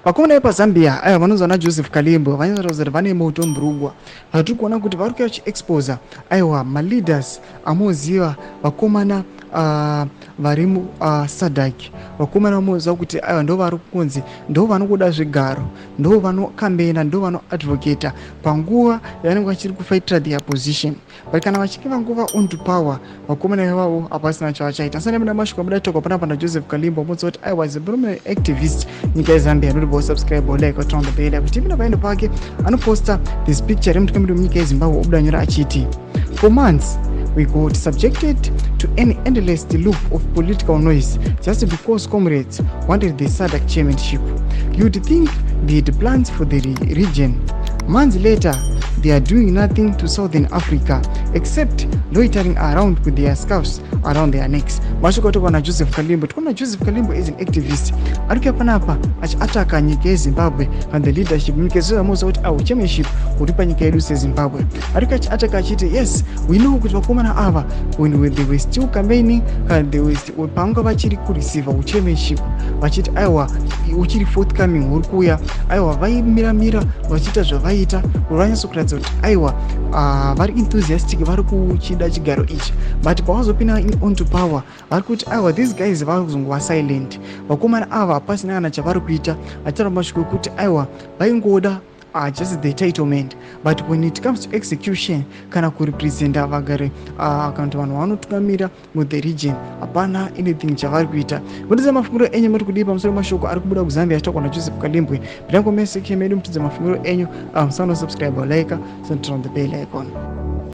Vakomana vepaZambia aiwa vanonzi vana Joseph Kalimbo vanoratidza kuti vane moto mubrugwa. Vatiri kuona kuti vari kuya vachiexposa aiwa maleaders amoziva vakomana vari muSADC, vakomana vamoziva kuti aiwa ndo vari kunzi ndo vanokuda zvigaro, ndo vanokambena, ndo vanoadvocata panguva yavanenge vachiri kufaitira their position. But kana vachinge vangova on to power, vakomana ivavo hapasina chavachaita. Asana muna mashoko abuda toko panapa naJoseph Kalimbo mutsa kuti I was a prominent activist nyika yeZambia. Noti bo subscribe, like, turn on the bell kuti ipinda paendo pake anoposta this picture remutungamiri wemunyika yeZimbabwe, obuda nyora achiti, "For months we got subjected to an endless loop of political noise just because comrades wanted the SADC chairmanship. You'd think they had plans for the region. Months later, they are doing nothing to Southern Africa except loitering around with their scarves around their necks." Mashoko atokwa naJoseph Kalimbo. Tikuona Joseph Kalimbo is an activist ari kuya panapa achiataka nyika yeZimbabwe and the leadership munyika yezivamuza kuti awo chairmanship uri panyika yedu seZimbabwe. Ari kuya achiataka achiti, yes, we know kuti vakomana ava, when they were still campaigning, kana they were still, pavanga vachiri kureceiva uchairmanship, vachiti aiwa uchiri forthcoming, huri kuuya, aiwa vaimiramira vachiita zvavaita kuti vanyatsokuratidza kuti aiwa vari enthusiastic, vari kuchida chigaro ichi. But pavazopinda onto power, vari kuti aiwa these guys vari kuzongova silent. Vakomana ava hapasina kana chavari kuita. Vachitaura mashoko ekuti aiwa vaingoda just the titlement, but when it comes to execution kana kurepresenta vagari kana kuti vanhu vanotungamira muthe region, hapana anything chavari kuita. Mutidze mafungiro enyu, muri kudii pamusoro mashoko ari kubuda kuZambia achitaurwa naJoseph Kalimbwe? Pinda comment section medu, mutidze mafungiro enyu. Musanosubscribe, like, turn on the bell icon.